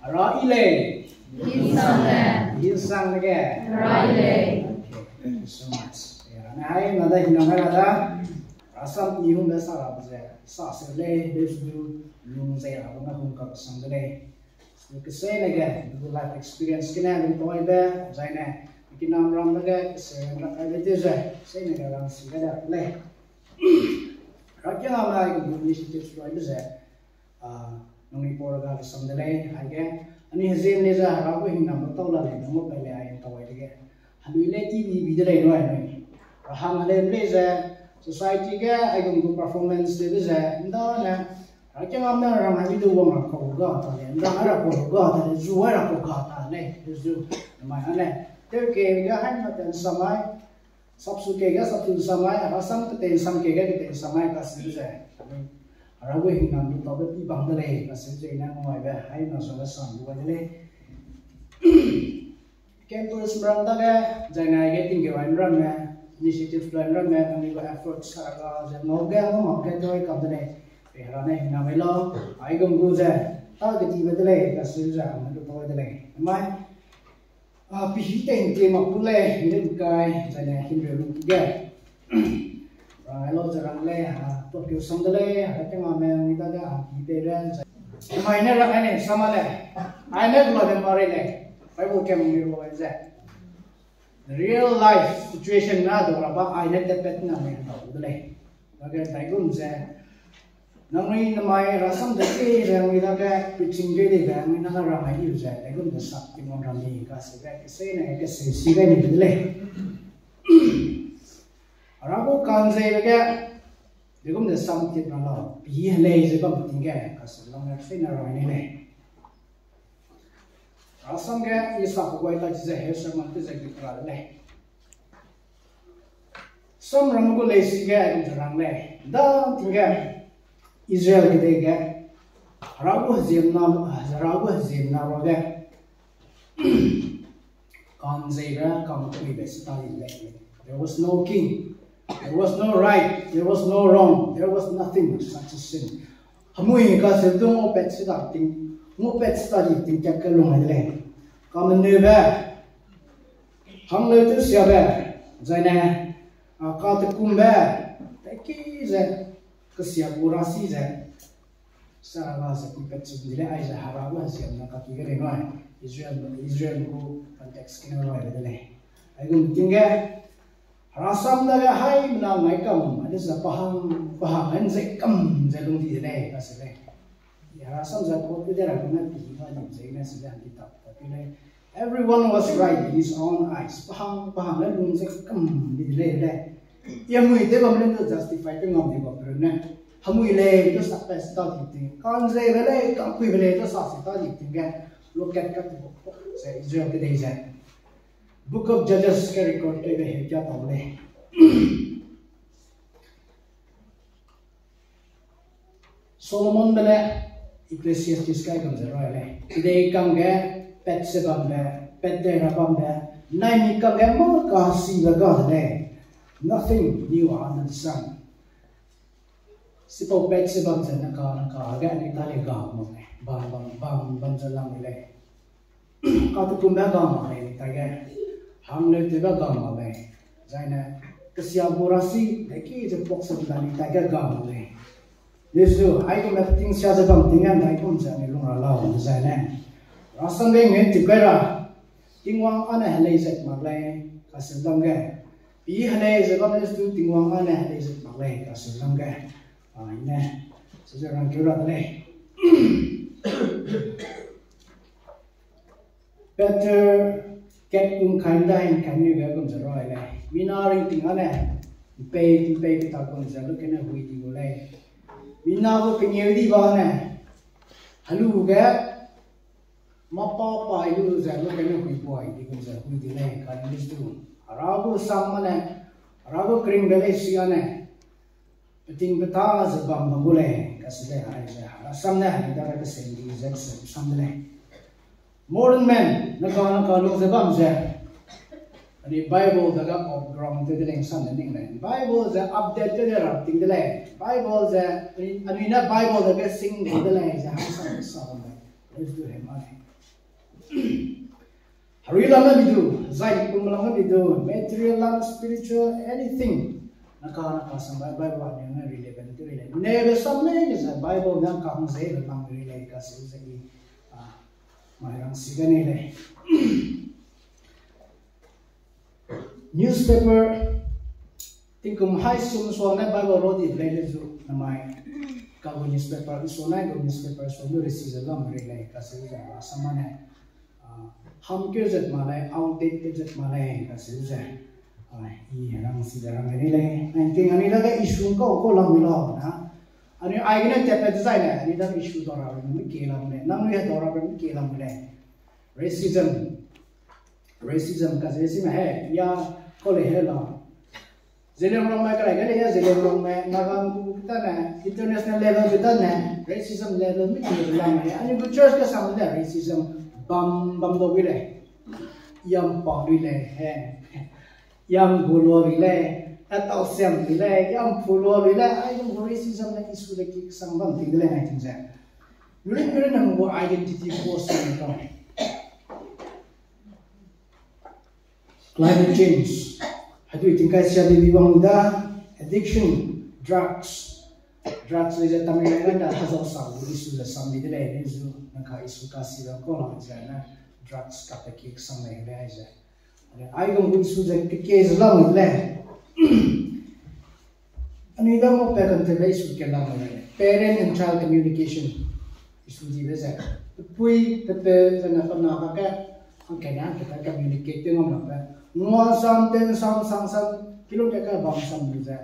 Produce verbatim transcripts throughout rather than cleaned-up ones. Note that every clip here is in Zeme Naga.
Ara i lei. Insang ne. Insang ne ge. Ara i lei. Okay, thank you so much. Ya, ne hai na da hinam hai na da. Rasam ni hung da sa ra ze. Sa se lei, be su du lung ze ra na hung ka sang de lei. Su ke se ne ge, du life experience ke ne lung toi be, zai ne. Ki nam ram ne ge, ke se ra kai de ze. Se ne ge ram si ge da lei. Ra ke na na ke du ni si ke su ai de ze. Ah, nang ni por ga sam de lei, hai ge. Ani hezem le ze, Hera gu hingnam lu tau la lei, nang lu pai lei, ai tau ai de ge. Hanui le ti bi bi de lei, nui, nui. Ra hang le le ze, society ge, ai gu gu performance de de ze, nda ne. Ra ke ngam ne rang ai du wang ra kau ga ta lei, nda ra kau ga ta lei, zu ai ra kau ga ta lei, zu. Mai ha ne. Te ke ga hai na ten samai. Sapsu ke ga sapsu samai, rasam kete sam ke ga kete samai ka se ze. Hera gu hingnam lu tau be pi bang de lei, ka se ze ne ngau ai be, hai na so ga sam lu ai de lei. Campus ram da ge, zai nai ge ting ge wai ram me, initiative lu ram me, nang ni gu effort sa ga, ze ngau ge, ngau mak ge toi kam de lei. Pe Hera ne hingnam mai lau, ai gum gu ze, ta ke ti be de lei, ka se ze, am lu tau de lei. Mai, Ah, pi hi teng tie mak gu lei, hile kai, zai ne himreu lu ki ge. Rang ai lau ze rang lei, ah, tot keu sam de lei, ah, ke ma me, mi da ge, ah, pi pe re, zai. Mai ne rang ai ne, sama lei. Ai ne, ma de ma re lei. Bible ke mi ru ai ze. Real life situation na do ra ba, ai ne te pet na me da de lei. Ba ge dai gum ze. Nangnui namai rasam de ke ze nangnui dage preaching de de ze nangnui nang ra mai yu ze, de gum de sak ti mon ra mi ka se be, ke se ne, ke se si be ni de lei. Ara gu kan ze be ge, de gum de sam ti ra lau, pi helei ze bam ting ge, ka se lang ra se na ra ni lei. Rasam ge, i sa ku guai ta chi ze, he sermon te ze ki pra de lei. Samram gu leisi ge, ai gum ze rang lei. Nda ting ge, Israel kedei ge, Hera gu heziemna, Hera gu heziemna ruage, kan zei be, kan kui be sita di lei. There was no king. There was no right. There was no wrong. There was nothing such a sin. Hemui ka se du ngau pet sita ting, ngau pet sita di ting kat ke lung ai de lei. Kameneu be, hangleu tewsia be, zai ne, a, katekum be, teki ze, kesia gu rasi ze, sara ga ze kuipet chim di lei, aize Hera gu heziemna kaki ge lei nai, Israel, Israel gu context kena nai de lei. Ai gum ting ge, Hera sam dage haimena ngai kam, ane ze pahang, pahang ane ze kam ze lung di de lei, ka se lei. Hera sam ze quote de ra gu ne pi ga di ze ne se lei, di ta, ta pi lei. Everyone was right in his own eyes. Pahang, pahang le lung ze kam di de lei, lei. Ya mui de bam le ne justify pe ngam di bam pe ne. Hemui lei, du sak pe sita di ting. Kan zei be lei, kan kui be lei, du sa sita di ting ge. Look at kat tu, ze Israel kedei ze. Book of Judges ke record tewbe heu kia tau lei. Solomon be le Ecclesiastes kai gum ze roi lei. Kedei kangge pat ze bambe, pat dei ra bambe, naimik kangge mâ kasibe ga de lei. Nothing new under the sun. Sipau pat ze bam ze naka, naka ge anui ta lei ga mak lei. Bam, bam, bam, bam ze lam lei. Katukumbe ga mak lei, anui ta ge. Hangleu tewbe ga mak lei. Zai ne, kesia gu rasi, deki ze pok se da anui ta ge ga mak lei. Lesu, aigumbe tingsia ze bam ting ge, dai kum ze anui lung ra lau, zai ne. Rasam be ngen tip kai ra. Tingwang ane helei zet mak lei, kaseu lam ge. Pi helei ze bam lesu Tingwang ane helei zet mak lei, kaseu lam ge. Ai ne, se ze rangkeu ra de lei. Peter kat kum kai ndai kai neu ge gum ze roi lei. Mina ringting ane, mpei, mpei keta gum ze lu kene hui di gu lei. Mina gu pengeu di ba ne, helu ge, mâ pa pai lu ze lu kene hui buai di gum ze hui di lei, kai neu zu. Hera gu sam ane, Hera gu keringbe leisi ane, peting peta ze bam bam gu lei, kaseu lei, aize Hera sam ne, anui dage keseu di ze keseu sam de lei. Modern man, naka naka lu ze bam ze, anui Bible dage outgrow tew de lei sam ne ning lei. Bible ze update tew de ra ting de lei. Bible ze, anui, anui ne Bible dage sing de lei ze Hera sam ne sa bam lei. Let's do him, okay. Harui lam na bidu, zai kum lam na bidu, material lam, spiritual, anything. Naka, naka sambai Bible a ne relevant te relevant. Nebe sam ne ne zai Bible na kang ze be lang relevant ka se ze i, ah, mai rang si ga ne le. Newspaper, tingkum hai sum sua ne Bible ro di blei le zu namai. Ka gu newspaper, i sua nai gu newspaper sua lu resi ze lam relevant ka se ze a sama ne. Ah, ham keu zet ma lei, outdated keu zet ma lei, ka se ze. Ah, i rang si ze rang ni lei. Nai ting ani dage issue kau kau lam mi lau na. Ani ai gene tepe design ne, ani dage issue dau ra mi ke lam lei. Nang ni dau ra mi ke lam lei. Racism. Racism ka ze si me he, ya, kau lei he la. Zeliangrong me ka lei ga lei ya Zeliangrong me, Naga gu ta ne, international level gu ta ne, racism level mi ke lam lei. Ani gu church ka sang de racism bam, bam dau wi lei. Yam pa lui lei, he. Yam gu lua lui lei, a tau siam lui lei, yam pu lua lui lei, ai gu racism ne issue de ki sang bam ting de lei nai ting ze. Yuri, yuri nang gu identity force ne tau. Climate change. Hadui tingkai sia de bi bang da, addiction, drugs. Drugs le ze tamai le da hazau sa gu issue ze sam di de lei, ni zu, nang ka issue ka si da ko lang ze na, drugs ka pe ki sang lei le ai ze. Ai gum gu issue ze ke ke ze lam le. Ani da mo pe kan te be issue ke lam le. Parent and child communication issue di be ze. Pui pe pe ze na pa na ba ke. Ang ke na ke ta communicate te ngam na pe. Ngua sam ten sam sang sam kilo ke ka bam sam di ze.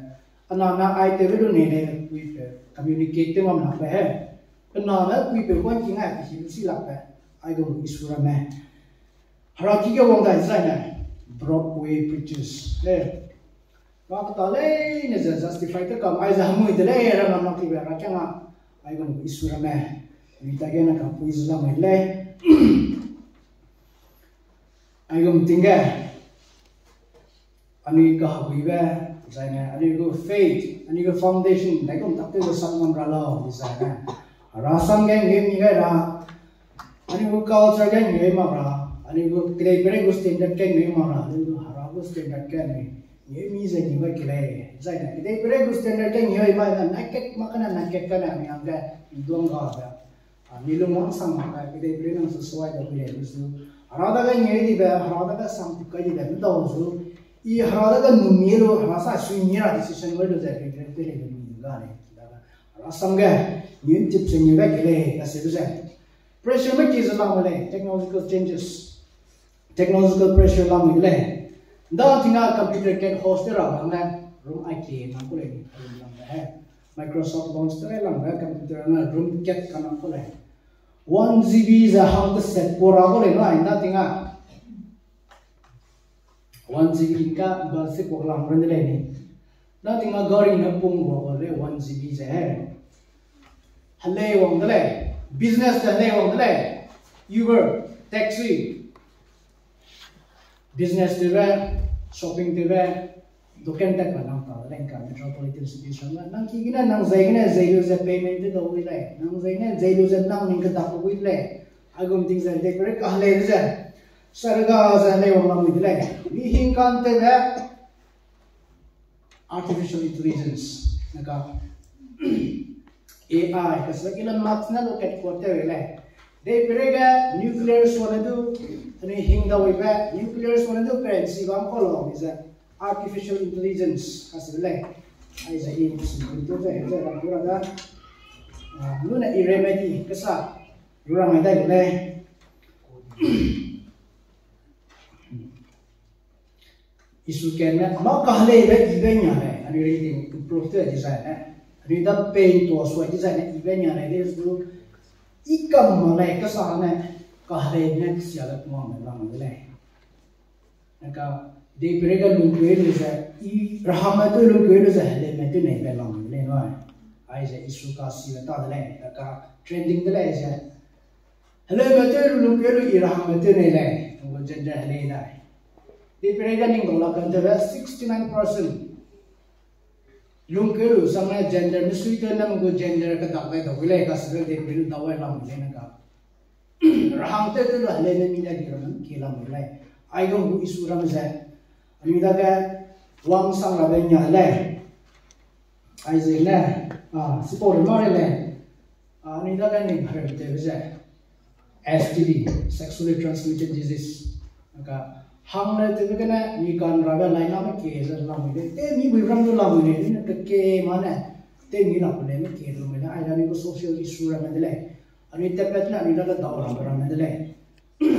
Ana na ai te be lu ne ne pui pe communicate te ngam na pe he. Pe na na pui pe wan ki ngai pe hi si lak pe. Ai gum gu issue ra me. Hera ki ge wang dai zai ne, Broadway preachers. Eh, ra kata lei ne ze justify te kam, ai ze hamui de lei, ra nam nak tibe, ra kiang a, ai gum issue ra me. Ni ta ge na ka pui zela mai lei. Ai gum ting ge. Anui kahabuibe, zai ne, anui gu faith, anui gu foundation, dai gum tak te gu sak ngam ra lau, zai ne. Hera sam ge nge mi gai ra, anui gu culture ge nge mak ra, anui gu kedei pere gu standard ge nge mak ra, anui gu hera gu standard ge nge, nge mi ze nge gai ke lei, zai ne, kedei pere gu standard ge nge mak na, naked mak ka na, naked ka na, mi hangge, mi duang ga be. A, mi lung wang sang mak kai, kedei pere nang su suai da pele, mi su. Hera dage nge dibe, hera dage sang tu kai dibe, mi dau su. I hera dage nu mi lu, hera sa sui mi ra decision wai lu ze, pe pe pe le mi ga le. Dage, hera sam ge, mi tip se mi ga ke le, ka se lu ze. Pressure me ki ze lam le, technological changes. Technological pressure lam mi le. Nda tinga computer ken host te ra bang le, room ai ke na ku le, room lam le he. Microsoft launch te lang ga computer na room kat ka na ku le. One G B za hang te set po ra ku le na nda tinga. One G B ka ba se po lang ren de le ni. Nda tinga gari na pung wa ko le one G B ze he. Helei wang de le. Business te helei wang de le. Uber, taxi. Business te be, shopping te be, doken tat ka nang ta de le ka metropolitan city sang la. Nang ki gene, nang zai gene, zai lu ze payment te da wi le. Nang zai gene, zai lu ze nang ning ka da wi le. Ai gum ting ze, de kere ka helei ze. Sarga ze helei wang lam mi de le. Mi hing kan te be, artificial intelligence, naka, A I, ka sila Elon Musk na lo kat kuat te le. De pere ga nuclear sua ne du, ani hing da wei be, nuclear sua ne du currency bam ko lo, is a artificial intelligence, ka sila le. Ai za in simple to ze, ze ram tu ra da. Ah, lu na i remedy, ka sa, lu ra ngai dai le. Issue ken ne, ma kahelei be i be nia lei, anui reading improve te design ne. Anui da pain to sua design ne i be nia lei, this group. I kam ma lei, ka sa ne, kahelei ne, sia le pumang ne lang de lei. Naka, de pere ga lungkeu lu ze, i raham me tu lungkeu lu ze, helei me tu nei be lang de lei, no. Ai ze issue ka si le ta de lei, naka, trending de lei ze. Helei me tew lu lungkeu lu i rahang me tew nei lei, tunggu gender helei dai. Dipere ga ning dau la kan tebe sixty-nine percent. Lungkeu lu sang ne gender, misui tew nang gu gender ka dak bai dau lei, ka sebe dipere lu dau ai lam lei na ka. Rahang tew tew lu helei ne mi dai di ramme kie lamui lei. Aigum gu issue ramme ze, anui dage wang sang rabe nia lei. Aize ne, a, sipau rema rei lei. A, anui dage ning hereu tewbe ze S T D, sexually transmitted disease. Ka, hang ne tewbe gene mi kan rabe lainame kie ze lamui lei. Te mi bui ram du lamui lei, ne keke ma ne. Te mi la pe lei me kie lamui lei. Aize anui gu social issue ramme de lei. Anui tepet ne anui dage dau rabe ramme de lei.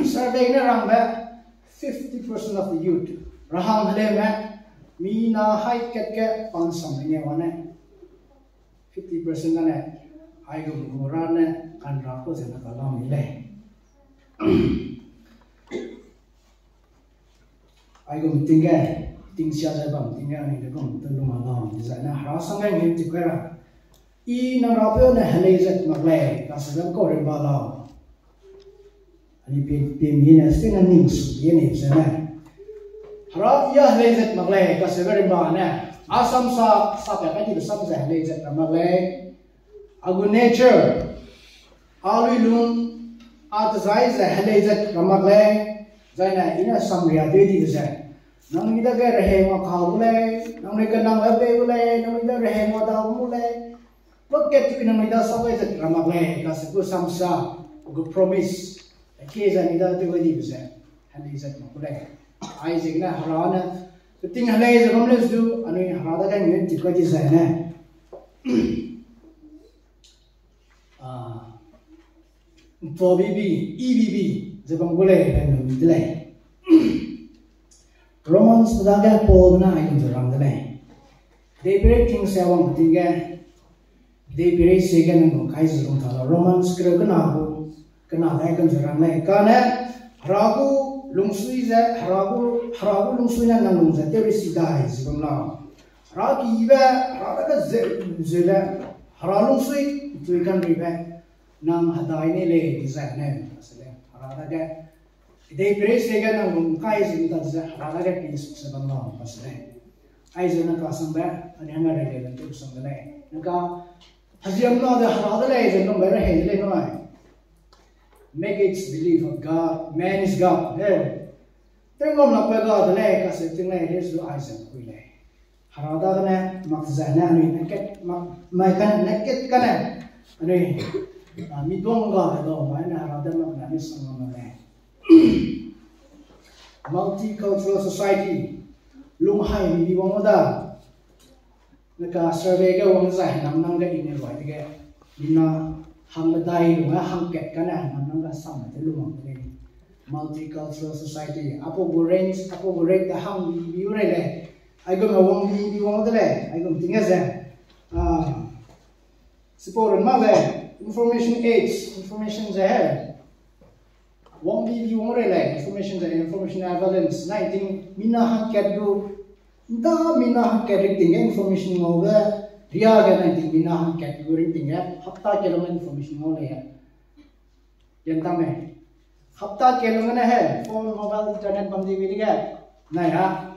Survey ne rangbe fifty percent of the youth, rahang heleume, mi na hai kat ge pansam ne nge wa ne, fifty percent gane, aigum gu ra ne, kan ra ku ze na ka lamui lei. Aigum ting ge, tingsia ze bam ting ge, anui de gum te lung a lam, dezai ne hera sang ge nge ti kai ra. I nang rapeu ne helei zat mak lei, kaseube kau rei ba lau. Anui pe, pe mi ne, sting ne ning su ye ne ze ne. Hera I a helei zat mak lei, kaseube rei ba ne. A sam sa, sa pe kai dibe sam ze helei zat ra mak lei. A gu nature, a lui lung, a tezai ze helei zat ra mak lei. Zai ne, I ne samria deu dibe ze, nangnui dage rehei ngua kau gu lei, nangnui kenang le pei gu lei, nangnui da rehei ngua dau gu lei. Mak kat tu nangnui da sa gai zat ra mak lei, kase gu samsa, gu promise, kie ze anui da tew gai dibe ze, helei zat mak gu lei. Aize ne hera ne, peting helei ze bam lei zu, anui hera dage nge ti kai di zai ne. A, ntua bibi, I bibi, ze bam gu lei, pe nu mi de lei. Romans dage Paul ne aigum ze rang de lei. Deiperei ting se wang ting ge, deiperei se ge nang gu kai ze rung ta la. Romans kereu kena gu, kena dai aigum ze rang lei. Kane, hera gu lungsui ze, hera gu, hera gu lungsui ne nang lung ze tew rei si dai ze bam lau. Hera kibe, hera dage ze, ze le, hera lungsui, tui kan ribe, nang hedai ne lei, dezai ne, se lei, hera dage. Deiperei se ge nang lung kai ze ta ze, hera dage pi su se bam lau, se lei. Aize ne kasangbe, anui hangge rei lei, tew sang de lei. Ne ka, heziam na de hera de lei, ze nung be rehei de lei nai. Make it believe of God, man is God. He. Tingwang lakbe ga de lei, kase ting lei, he zu aize kui lei. Hera dagene, mak zene, anui ne kat, mak, mai kane, ne kat kane, anui, a, mi duang ga de dau, mai ne hera de mak ne, anui sang mak ne. Multicultural society, lung hai mi di wang da. Ne ka survey ge wang zai, nang nang ge ine bai dege, mina hang medai lung a hang kat kane, nang nang ge sam de lung wang de lei. Multicultural society, aipau gu range, aipau gu rate de hang bi, bi u rei lei. Aigum wang bi, bi wang de lei, aigum ting ge ze. A, sipau ren mak lei, information age, information ze he. Wang bi, bi wang rei lei, information ze, information avalanche, nai ting, mina hang kat gu, nda mina hang kat ring ting ge information ngau ge, ria ge nai ting mina hang kat gu ring ting ge, hapta kelung ge information ngau lei he. Yan tang me. Hapta kelung gene he, phone, mobile, internet bam di wi dege. Nai ha.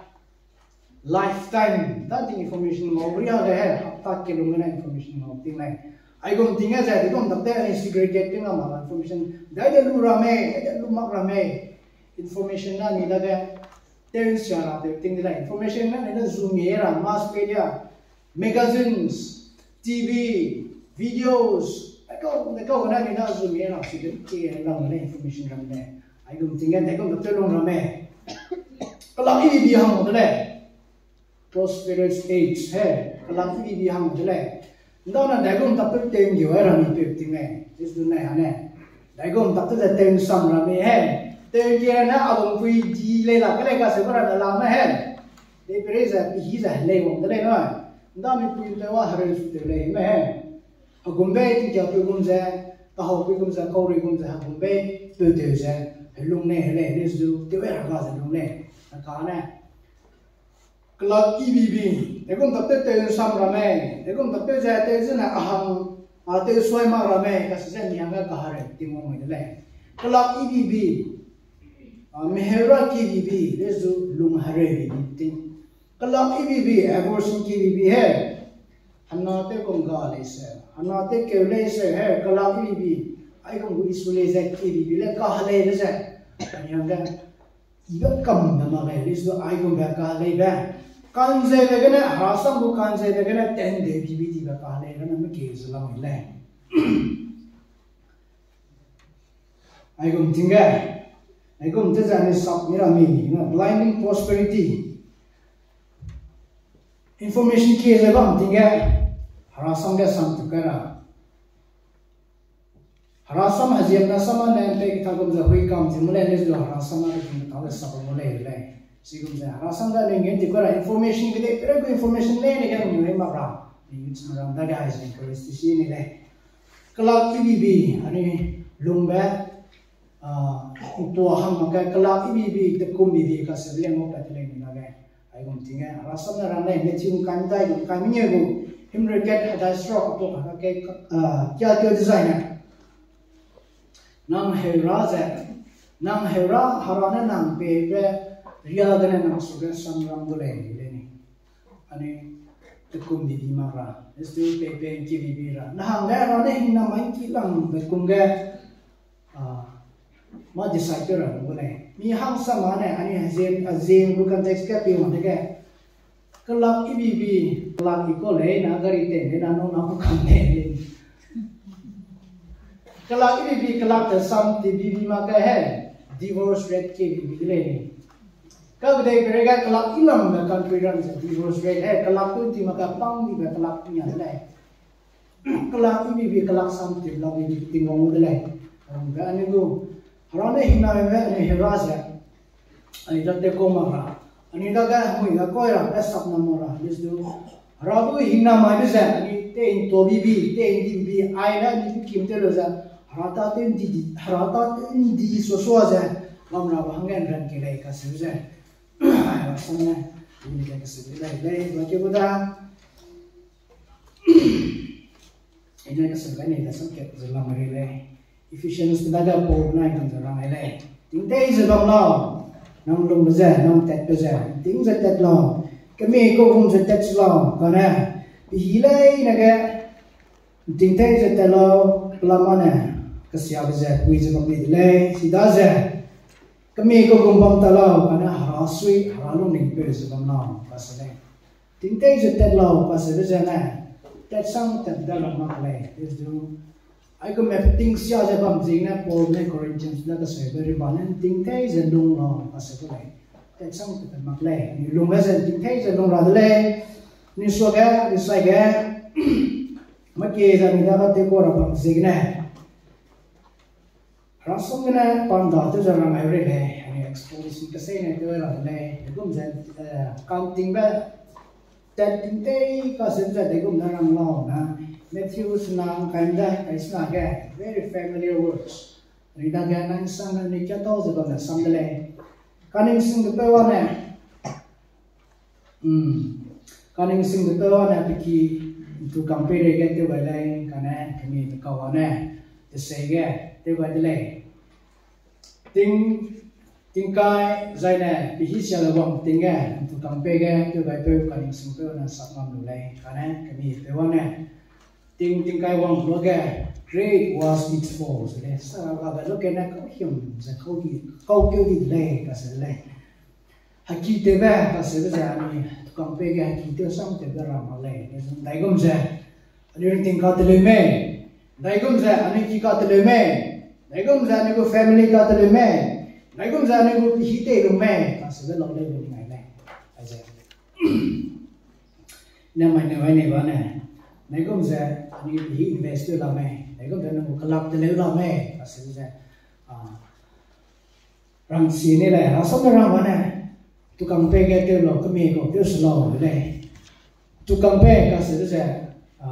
Lifetime, da ting information ngau ria ge he, hapta kelung gene information ngau ting lei. Aigum ting ge ze, digum takte ani segregate ting a ma information. Dai de lu ra mei, dai de lu mak ra mei. Information na ni dage, tew sia ra tew ting de lei. Information na ni da zu mi ra, mass media, magazines, T V, videos, dekau, dekau gene ni da zu mi ra, si de ke lang lei information ram de. Aigum ting ge, dai gum takte lung ra mei. Kelak ibi bi hang de lei. Prosperous age, he, kelak ibi bi hang de lei. Nda na dai gum takte tew ngiu ai ra mi peu ting lei. Is du nai ha ne. Dai gum takte ze tew nsam ra mi he. Tew ngiu ne a gum pui di lei la, ke lei kase ba ra de la me he. Deiperei ze, pihi ze, lei wang de lei na. Nda mi pui tew wa hereu su tew lei me he. Hegum bei tingkiapeu gum ze, kahaupeu gum ze, kaurui gum ze, hegum bei peu tew ze, helung nei, helei, helei zu, tew ai ra ga ze lung nei. Kane, kelak ibi bi, dai gum takte tew nsam ra mei, dai gum takte ze, tew zene a hang, a tew suai mak ra mei, kase ze ni hangge kahereu ting wang mei de lei. Kelak ibi bi, a, meheu ra ki bi bi, le zu lung hereu bi bi ting. Kelak ibi bi, abortion ki bi bi he. Hena tew gum ga lei se, hena tew keu lei se he, kelak ibi bi. Aigum gu issue lei ze, K B B le kaheleibe ze. Anui hangge, ibe kam na mak lei, lei su aigumbe kaheleibe. Kanzeibe gene, herasam gu kanzeibe gene, tende B B T be kahelei gene, me ke ze lamui lei. Aigum ting ge, aigum te ze anui sap mi ra mi, na blinding prosperity. Information kie ze bam ting ge, herasam ge sam tu kai ra. Herasam heziemna sam ane pe kethagum ze hui kam ze mu lei, lei zu herasam ane kin ta le sap mu lei lei. Sigum ze herasam da ning gen ti kai ra information kedei, pere gu information lei ne ge mi hui mak ra. Ni yu chim ram da ge hai ze encourage ti si ni lei. Kelak ibibi, ani lungbe, ah, tua hang mak ge kelak ibibi, tekum bibi, kase le mo pat lei ni na ge. Aigum ting ge, herasam ne rang lei, Matthew ngkai medai gu, ngkai mengeu gu, himreu kat hedai seruk, atua ka ke, ah, kia keu dezaine. Nang heu ra ze, nang heu ra, Hera ne nang peibe, ria gene nang su ge samram gu lei, lei ni. Ani, tekum bibi mak ra, is tu pei pei ki bibi ra. Na hangge Hera ne hing na mai ki lang be kum ge, ah, mâ decide tew ra gu lei. Mi hang sa ma ne, ani heziem, heziem gu context ge pi wang dege. Kelak ibibi, kelak i kau lei na, gari tei lei na, nung na ku kam lei. Kelak ibibi, kelak te sam ti bibi mak ge he, divorce rate ke bibi de lei. Kakedei perei ge kelak ilambe country ram ze divorce rate he, kelak twenty mak ge pang dibe kelak nia de lei. Kelak ibibi, kelak sam ti, kelak ibibi tingwang de lei. Be ani gu, Hera ne hing na be ani Hera ze. Ani dage ko mak ra. Ani dage mui ga koi ra, pe sap na mo ra, is du. Hera du hing na mai de ze, ani te in to bibi, te in di bibi, ai ne ani du kim te lu ze. Hera ta te in di di, Hera ta te in di sua sua ze. Lam ra ba hangge ran ke lei kase ze. Ai ra sang ne, ani dage kase lei lei, ba ke bu da. Ine kasem kai nei da sam kat ze lam rei lei. Ephesians pe dage Paul benai kam ze rang ai lei. Tingtei ze bam lau. Nang lungbe ze, nang tatbe ze. Ting ze tat lau. Kemi kau gum ze tat lau. Kane, pehî leine ge, tingtei ze tat lau. Pelama ne, kesiabe ze, pui ze bam ni de lei. Chidaze, kemi kau gum bam ta lau. Kane, Hera sui, Hera lungning peu ze bam lau. Kase lei. Tingtei ze tat lau, kase be ze ne, tat sang tat da lau mak lei, is du. Aigumbe tingsia ze bam ziegene Paul ne Corinthians ne kaseube riba ne, tingtei ze lung lau, kase be lei. Tat sang tat mak lei, ni lungbe ze tingtei ze lung ra de lei, ni suage, ni saige, maki ze ni dage te kau ra bam ziegene. Rasam gene panda tew ze rang ai rei lei, ani explanation kasei ne tew ra de lei, degum ze, eh, kantingbe, tat tingtei kase ze degum ne rang lau na, Matthew sena ngkai medai kai sena ge, very familiar words. Ani dage nang sang ne ni kia tau ze bam ne sam de lei. Kaning sing de pe wa ne, Hmm. Kaning sing de pe wa ne pe ki ntu kam pei rei ge tew gai lei, kane kemi pe kau wa ne, tesei ge tew gai de lei. Ting, tingkai zai ne, pehî sia le wang ting ge, ntu kam pei ge tew gai peu kaning sing pe wa ne sak ngam lu lei, kane kemi pe wa ne, ting, tingkai wang lu ge, great was its fall, ze lei, sara ga be lu ge ne kau hiam ze kau di, kau keu di de lei, kase de lei. Haki tewbe, kaseube ze anui tukang pei ge haki tew sam tewbe ram mak lei, daigum ze, anui ringting kateleu mei, daigum ze, anui ki kateleu mei, daigum ze, anui gu family kateleu mei, daigum ze, anui gu pehî tei lu mei, kaseube lau lei lu ngai lei. Aize. Ne mai ne mai nei ba ne, daigum ze, anui pehî invest tew la mei, daigum ze, anui gu kelak teleu la mei, kaseube ze, a, rangchi ne lei, rasam ne rang ba ne, tukang pei ge tew lau, kemi kau tew se lau de lei. Tukang pei kaseube ze, a,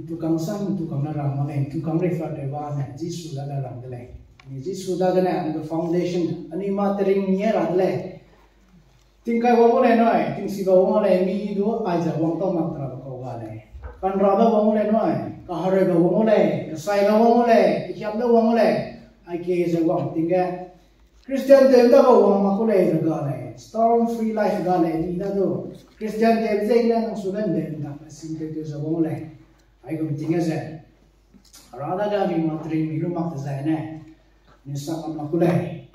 tukang sam, tukang ne rang mak lei, tukang refer tew ba ne, Jisu dage rang de lei. Ni Jisu dagene, anui foundation, anui ma tering nie ra de lei. Tingkai wang gu lei nui, tingsiba wang gu lei, mi du aize wang tau mak ra kau ga lei. Kanrabe wang gu lei nui, kahereube wang gu lei, kesaibe wang gu lei, kehiambe wang gu lei, aike ze wang ting ge. Christian tew dabe wang mak gu lei ze ga lei, storm free life ga lei, ni da du. Christian tew ze ne nang su le nde nda, simple tew ze wang gu lei. Aigum ting ge ze. Hera dage anui ma tering mi lu mak te zai ne, anui sa kam la ku lei.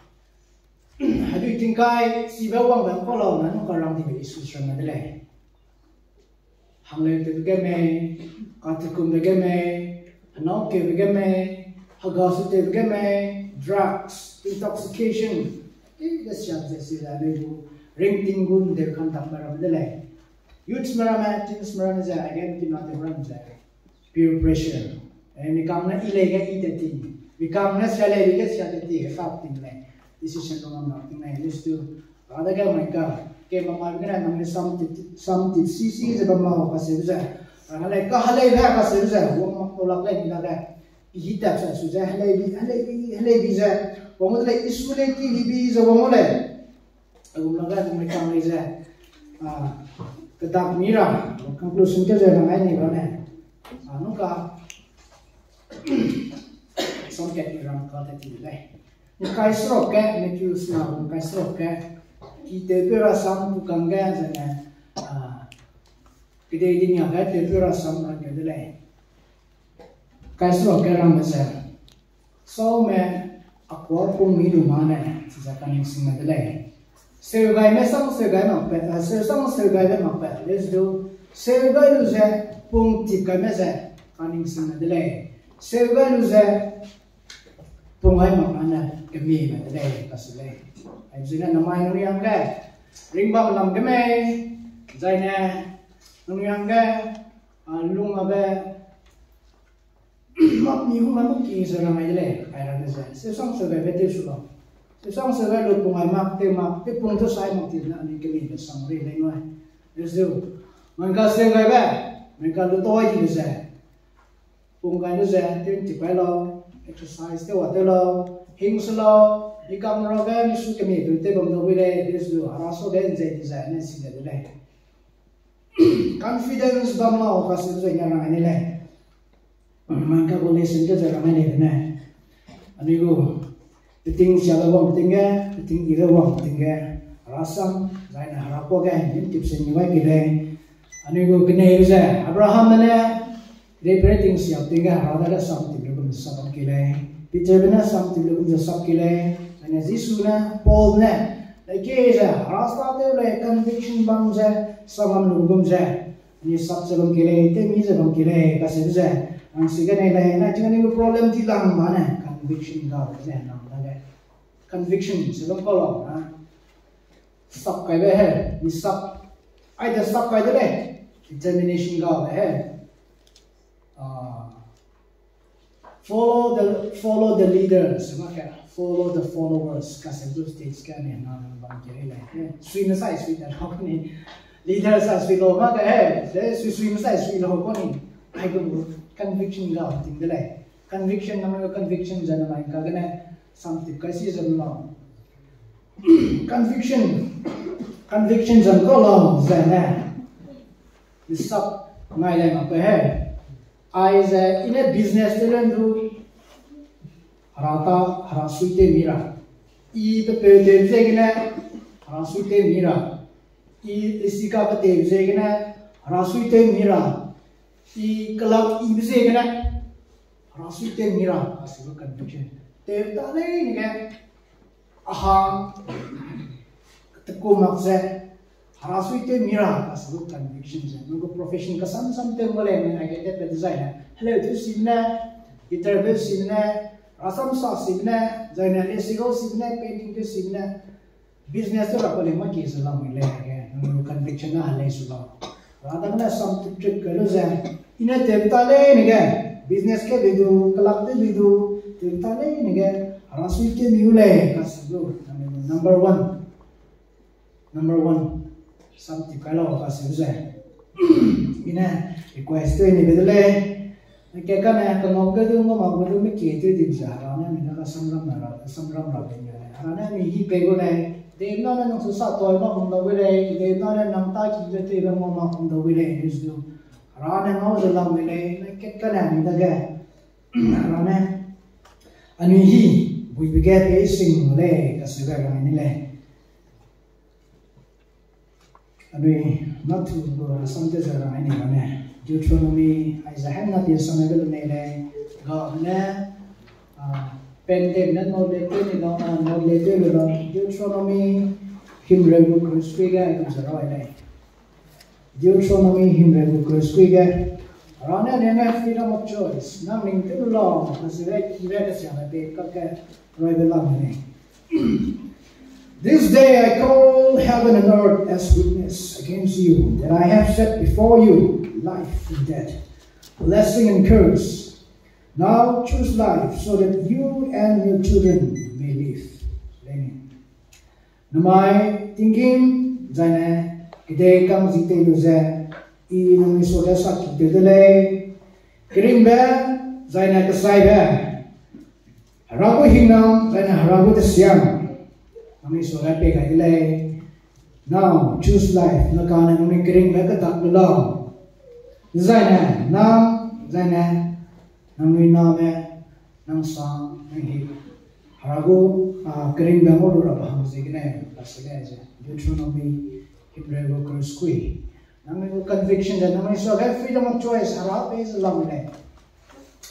Hedui tingkai chibe wangbe kau lau ne nung ka rang dibe issue ramme de lei. Hangleu tewbe ge mei, katekumbe ge mei, henau keube ge mei, hega su tewbe ge mei, drugs, intoxication, i ge siam ze si le anui gu ringting gu ndeu kantakbe ramme de lei. Youthsme ramme, teensme ramme ze, again, tina tewbe ramme ze peer pressure. Eh, mi kang ne i lei ge i tat ti, mi kang ne sia lei ge sia tat ti, hekap ting lei. Decision lu ngam lak ting lei, lestu. Hera dage mai ka, ke ma mai gene nang ne sam tip, sam tip si si ze bam lau kaseube ze. Hera lei ka heleibe kaseube ze, wang mak tau lak lei mi dage. I hi tap sa su ze, heleibi, heleibi, heleibi ze. Wang de lei issue lei ki libi ze wang lei. Agum lage nang ne kang lei ze, ah, kedak mi ra, conclusion ke ze rang ai ni ra ne. Ah, nung ka, sam kat ni rang ka te ti lei. Nkai seruk ge, Matthew sena nkai seruk ge, ki tewpeu rasam tu kang ge zene, ah, kedei dinia ge tewpeu rasam rang ge de lei. Kai seruk ge rangbe ze, saume a kuâ pung mi lu ma ne, chize kaningsingme de lei. Seugaime sang seugai makpat, eh, seu sang seugaibe makpat, lestu, seugai lu ze, pung tip gaime ze, kaningsingme de lei. Seugai lu ze, pung gai mak ma ne, kemieme de lei, kasu lei. Ai zene namai nui hangge, ringbam lam ge mei, zaine, nui hangge, a, lung abe, mak mi hung mak ki ze rang ai de lei, ai rang de ze. Seu sang seugaibe tew su lau. Seu sang seugai lu pung ai mak, tew mak, tew pung tew sai mak ti ne anui kemieme sang ri lei nui. Lestu, mangka seugaibe, mangka lu toi di ze. Pung gai lu ze, tew tip gai lau, exercise tew wa tew lau, hing se lau, mi kang ra ge, mi su kemie tew tew bam dau wi lei, lestu, hera su de nzei di ze, ne si de de lei. Confidence bam lau kasu ze ne rang ai ni lei. Mangka gu lesson ke ze rang ai ni de ne. Anui gu, peting siabe wang ting ge, peting ibe wang ting ge, hera sam, zaine hera kuâ ge, nim tip se ni wai ki lei. Anui gu keneibe ze, Abraham ne, repereting siap ting ge, hera dage sam tip lu gum ze sap ki lei. Peterbe ne sam tip lu gum ze sap ki lei. Ane Jisu ne, Paul ne, lei ke ze, hera sa tew lei conviction bam ze, sam bam lu gum ze. Anui sap ze bam ki lei, tew mi ze bam ki lei, kaseube ze. Nang si gene lei, na ching anui gu problem di lang ma ne, conviction ga ze nang dage. Conviction, se bam kau lau na. Sap kaibe he, mi sap. Aide sap kai de lei, determination ga de he. Ah, follow the, follow the leaders, mak ke, follow the followers, kaseube states ka ne, na, na, bam ki lei. Suime sai, sui de lau ni. Leaders a sui lau mak ke he, ze sui, suime sai, sui lau kau ni. Ai gu conviction ga ting de lei. Conviction, nang gu conviction ze namai ka gene, sam tip kai si ze lau. Conviction, conviction zang kau lau ze ne. Misap ngai lei mak pe he. Aize i ne business tew le ndu, hera ta, hera sui tew mi ra. I pepeu tew ziegene, hera sui tew mi ra. I lisika pe tew ziegene, hera sui tew mi ra. I kelak ibe ziegene, hera sui tew mi ra, kaseube conviction. Tew ta leine ge, a hang, teku mak ze, hera sui tew mi ra, kaseube conviction ze. Nang gu profession kasam sam tew ngau lei, nang aige tew pe dezaine. Heleu tew sime ne, guitar pe sime ne, rasam sa sime ne, zaine lesigau sime ne, painting tew sime ne. Business tew ra kau lei mak ki ze lamui lei ge, nang gu conviction na helei su lau. Hera dagene sam tip trip kai lu ze, i ne tew ta leine ge, business ke bei du, kelak tew bei du, tew ta leine ge, hera sui tew mi u lei, kaseube, number one. Number one, sam tip kai lau kaseube ze. I ne request tew ni be de lei. Ke kane kangau ge du ngau mak ge du miki tew di ze, hera ne mi na ka samram na ra, samram ra be ni lei. Hera ne mi hi pei gu lei. Dei na ne nang su sa toi mak kum dau wi lei. Dei na ne nang ta ki ze tewbe ngau mak kum dau wi lei, ni zu. Hera ne ngau ze lam wi lei. Ke kane mi dage, hera ne anui hi buibe ge pei sing lei, kaseube rang ni lei. Anui, mâ tu gu rasam tew ze rang ni lei ne. Deuteronomy, aize hemna pie sam be lu nei lei. Ane, ah, pen tewme ne note le tew ni la, ah, note le tew lu la, Deuteronomy himreu gu kereu sui ge, aigum ze rau lei. Deuteronomy himreu gu kereu sui ge. Hera ne anui ne freedom of choice. Nang ning tew lu lau, kacheube ki be kesiabe pe kakge raibe lam lei. This day I call heaven and earth as witness against you that I have set before you life and death, blessing and curse. Now choose life so that you and your children may live. Amen. Namai tingkim zaine kedei kang zi tei lu ze, i nangnui suage sakki tew de lei. Keringbe zaine kesaibe, Hera gu hingnam zaine Hera gu tesiam, nangnui suage pei gai de lei. Now choose life, na kane nangnui keringbe kedak lu lau. Zaine nang, zaine nangnui name, nang sang, nang hi, Hera gu, ah, keringbe ngau lu rabe hang ziegene, kase lei ze Deuteronomy himreu gu kereu sui. Nangnui gu conviction ze nangnui suage freedom of choice Hera pei ze lam lei.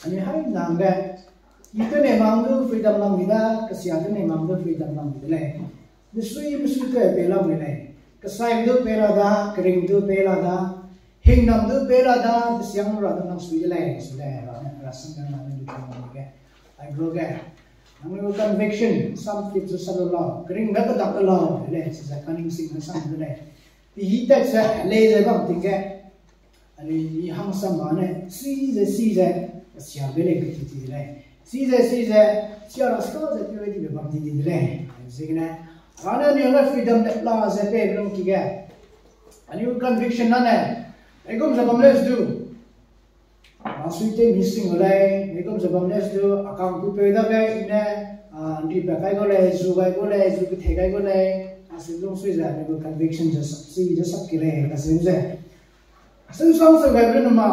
Anui hai nang ge, i tew nei mang du freedom lam mi da, kesia tew nei mang du freedom lam mi de lei. Misui misui tew pei lam mi lei. Kesai du pei la da, kering du pei la da, hingnam du pei la da, tesiam ra du nang sui de lei, sui lei, Hera ne, Hera sangge nangnui du tau mi ge. Ai bro ge, nangnui gu conviction, sam tip ze sa lu lau, keringbe kedak lu lau, de lei, chize kaningsing ne sang de lei. Pi hi tat ze lei ze bam ting ge, anui i hangsam ba ne, si ze, si ze, kesiabe lei keti ti de lei. Si ze, si ze, sia ra sta ze tew dibe bam di di de lei. Ziegene, Hera ne anui ge freedom de la ze pei be lungki ge, anui conviction na ne, aigum ze bam lei du. Masui tew mi sing gu lei, aigum ze bam lei du, a kangpupeu dage i ne, ah, ndibe kai gu lei, zu gai gu lei, zu kethei gai gu lei, aseu lungsui ze anui gu conviction ze sap, si ze sap ki lei, kaseu ze. Aseu sang seu gaibe nu ma,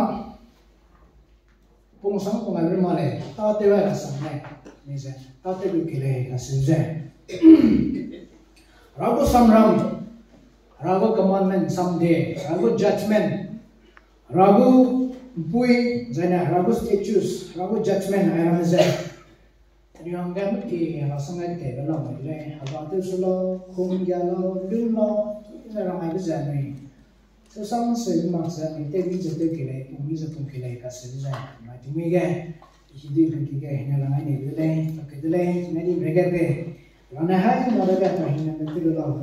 pung sang pung gaibe nu ma lei, tâtew ai kasang lei, ni ze, tâtew lu ki lei, kaseu ze. Hera gu samram, Hera gu commandment, sam de, Hera gu judgment, Hera gu mpui, zaine Hera gu statutes, Hera gu judgment ai ramme ze, anui hangge meki Hera sangge keteibe lam de lei, heba tew su lau, hunggia lau, lun lau, i ne rang aibe ze anui seu sang seu mak ze anui tew mi ze tew ki lei, pung mi ze pung ki lei, kaseu ze, mai tingmi ge, i hi dui lungki ge, i ne rang ai nei de lei, kake de lei, i ne di rege pe, rang ne hai, na dage pa hing ne tew lu lau,